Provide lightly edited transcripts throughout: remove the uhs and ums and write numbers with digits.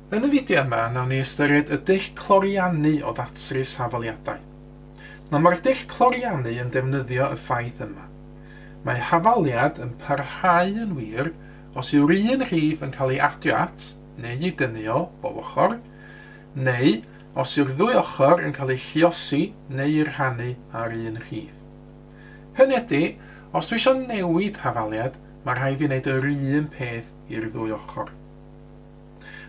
Yn y fideo yma, nawn ni ystyried y dull cloriannu o ddatrys hafaliadau. Nawr mae'r dull cloriannu yn defnyddio y ffaith yma. Mae hafaliad yn parhau yn wir os yw'r un rhif yn cael ei adio at, neu ei dynnu o, bob ochr, neu os yw'r ddwy ochr yn cael eu lluosi neu eu rhannu â'r un rhif. Hynny ydy, os dwi eisiau newid hafaliad, mae rhaid fi wneud yr un peth i'r ddwy ochr.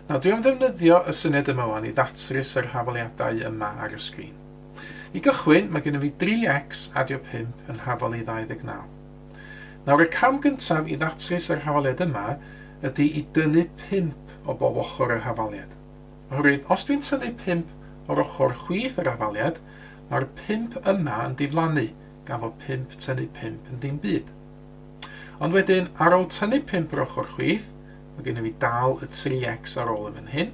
Nawr, dwi am ddefnyddio y syniad yma wan i ddatrys yr hafaliadau yma ar y sgrin. I gychwyn, mae gennym fi 3x adio 5 yn hafal i 29. Nawr, y cam gyntaf i ddatrys yr hafaliad yma ydy i dynnu 5 o bob ochr yr hafaliad. Oherwydd, os dwi'n tynnu 5 o'r ochr chwith yr hafaliad, mae'r 5 yma yn diflannu, gan fod 5 tynnu 5 yn ddim byd. Ond wedyn, ar ôl tynnu 5 o'r ochr chwith, mae gennym fi dal y 3x ar ôl yn fan hyn.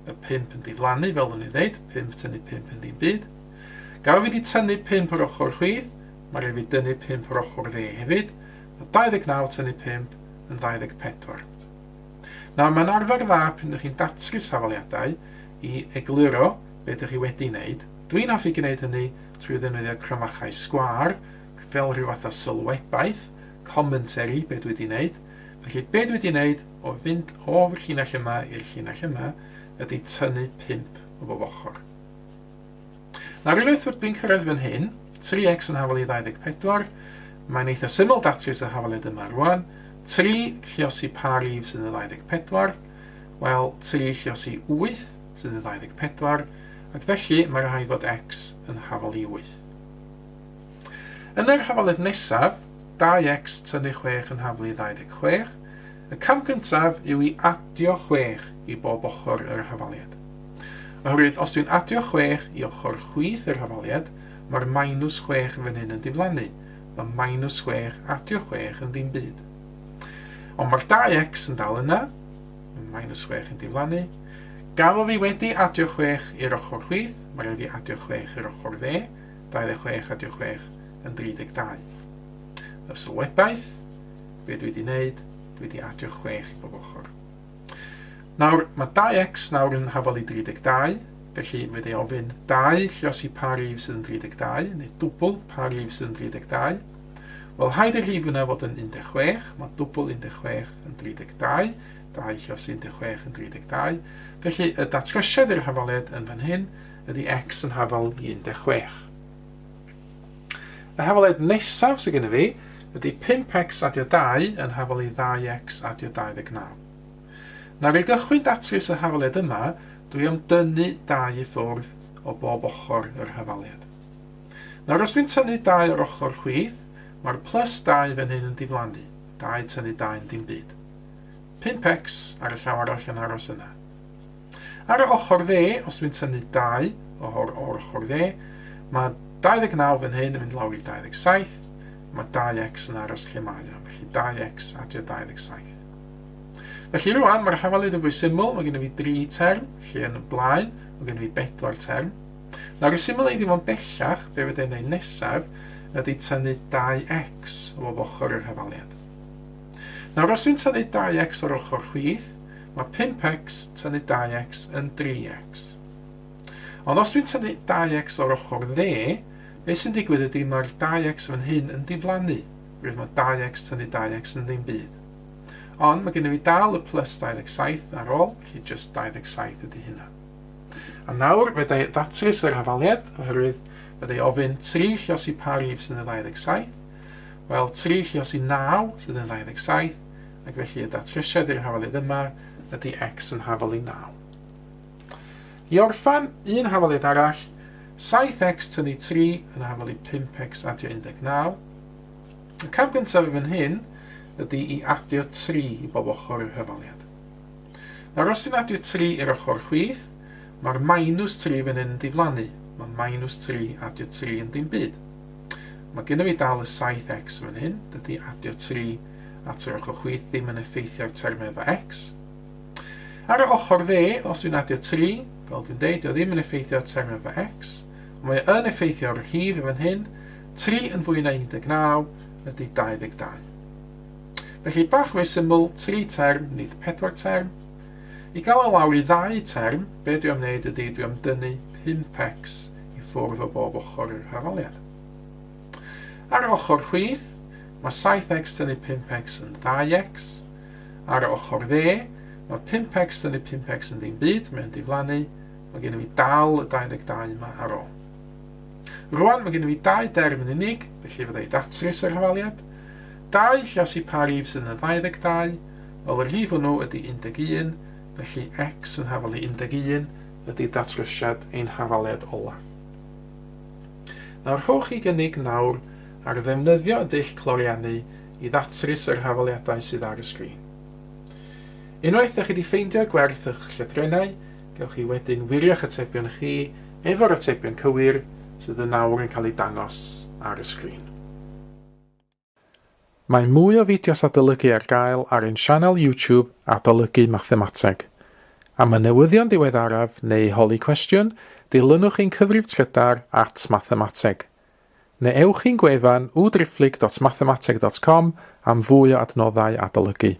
Y 5 yn diflannu, fel o'n i'n dweud, 5 tynnu 5 yn ddim byd. Gan fi wedi tynnu 5 o'r ochr chwith, mae rhaid fi dynnu 5 o'r ochr dde hefyd. Mae 29 tynnu 5 yn 24. Nawr, mae'n arfer dda pan ydych chi'n datrys hafaliadau i egluro beth ydych chi wedi wneud. Dwi'n hoffi gwneud hynny trwy ddefnyddio cromfachau sgwâr, fel rhyw fath o sylwebaeth, commentary, be dwi wedi wneud. Felly, be dwi wedi wneud o fynd o'r llinell yma i'r llinell yma ydy tynnu 5 o bob ochr. Nawr, unwaith fod dwi'n cyrraedd fan hyn, 3x yn hafal i 24, mae'n eitha syml datrys y hafaliad yma rwan. 3 lliosi pa rif sydd yn 24? Wel, 3 lliosi 8 sydd yn 24, ac felly mae rhaid fod x yn hafal i 8. Yn yr hafaliad nesaf, 2x tynnu 6 yn haflu 26, y cam cyntaf yw i adio 6 i bob ochr yr hafaliad. Oherwydd os dwi'n adio 6 i ochr chwith yr hafaliad, mae'r minus 6 yn fan hyn yn diflannu. Mae minus 6 adio 6 yn ddim byd. Ond mae'r 2x yn dal yna, mae minus 6 yn diflannu. Gan fod fi wedi adio 6 i'r ochr chwith, mae rhaid fi adio 6 i'r ochr dde. 26 adio 6 yn 32. Y sylwebaeth, be dwi wedi wneud, dwi wedi adio 6 i bob ochr. Nawr, mae 2x nawr yn hafal i 32, felly fe ei ofyn 2 lliosi pa rif sydd yn 32, neu dwbl pa rif sydd yn 32. Wel, rhaid i'r rhif yna fod yn 16, mae dwbl 16 yn 32, 2 lliosi 16 yn 32. Felly, y datrysiad i'r hafaliad yn fan hyn ydy x yn hafal i 16. Y hafaliad nesaf sydd gennym fi ydy 5x adio 2 yn hafal i 2x adio 29. Nawr i gychwyn datrys y hafaliad yma, dwi am dynnu 2 i ffwrdd o bob ochr yr hafaliad. Nawr os dwi'n tynnu 2 o'r ochr chwith, mae'r plus 2 fan hyn yn diflannu, 2 tynnu 2 yn ddim byd. 5x ar y llaw arall yn aros yna. Ar y ochr dde, os dwi'n tynnu 2 o'r, o'r ochr dde, mae 29 fan hyn yn mynd lawr i 27, mae 2x yn aros lle mae o, felly 2x adio 27. Felly rwan, mae'r hafaliad yn fwy syml, mae gennym fi 3 term, lle yn y blaen, mae gennym fi 4 term. Nawr i symleiddio fo'n bellach, be fydda i'n gwneud nesaf ydy tynnu 2x o bob ochr yr hafaliad. Nawr os dwi'n tynnu 2x o'r ochr chwith, Mae 5x tynnu 2x yn 3x. Ond os dwi'n tynnu 2x o'r ochr dde, beth sy'n digwydd ydy mae'r 2x fan hyn yn diflannu, oherwydd mae 2x tynnu 2x yn ddim byd. Ond mae gennym fi dal y plus 27 ar ôl, felly just 27 ydy hynna. A nawr, fe dau ddatrys yr hafaliad, oherwydd fe dau ofyn 3 lliosi pa rif sydd yn 27. Wel, 3 lliosi 9 sydd yn 27, Ac felly y datrysiad i'r hafaliad yma ydy x yn hafal i 9. I orffan, un hafaliad arall, 7x tynnu 3 yn hafal i 5x adio 19. Y cam gyntaf i fan hyn ydy i adio 3 i bob ochr yr hafaliad. Nawr os ti'n adio 3 i'r ochr chwith, mae'r minus 3 fan hyn yn diflannu. Mae minus 3 adio 3 yn dim byd. Mae gennym fi dal y 7x fan hyn, dydy adio 3 at yr ochr chwith ddim yn effeithio ar termau efo x. Ar y ochr dde, os dwi'n adio 3, fel dwi'n deud, dio ddim yn effeithio ar termau efo x, ond mae yn effeithio ar y rhif yn fan hyn, 3 yn fwy na 19 ydy 22. Felly, bach fwy syml, 3 term, nid 4 term. I gael o lawr i ddau term, be dwi am wneud ydy dwi am dynnu 5x i ffwrdd o bob ochr yr hafaliad. Ar yr ochr chwith, mae 7x tynnu 5x yn 2x. Ar y ochr dde, mae 5x tynnu 5x yn ddim byd, mae'n diflannu. Mae gennym fi dal y 22 yma ar ôl. Rwan, mae gennym fi dau derm yn unig, felly fydda i datrys yr hafaliad. 2 lluosi pa rif sydd yn 22, wel y rhif hwnnw ydy 11, felly x yn hafal i 11 ydy datrysiad ein hafaliad ola. Nawr rhowch chi gynnig nawr ar ddefnyddio y dull cloriannu i ddatrys yr hafaliadau sydd ar y sgrin. Unwaith ydych chi wedi ffeindio gwerth eich llythrennau, gewch chi wedyn wirio'ch atebion chi efo'r atebion cywir sydd yn awr yn cael eu dangos ar y sgrin. Mae mwy o fideos adolygu ar gael ar ein sianel YouTube Adolygu Mathemateg. Am y newyddion diweddaraf neu holi cwestiwn, dilynwch ein cyfrif trydar at mathemateg. Neu ewch i'n gwefan www.mathemateg.com am fwy o adnoddau adolygu.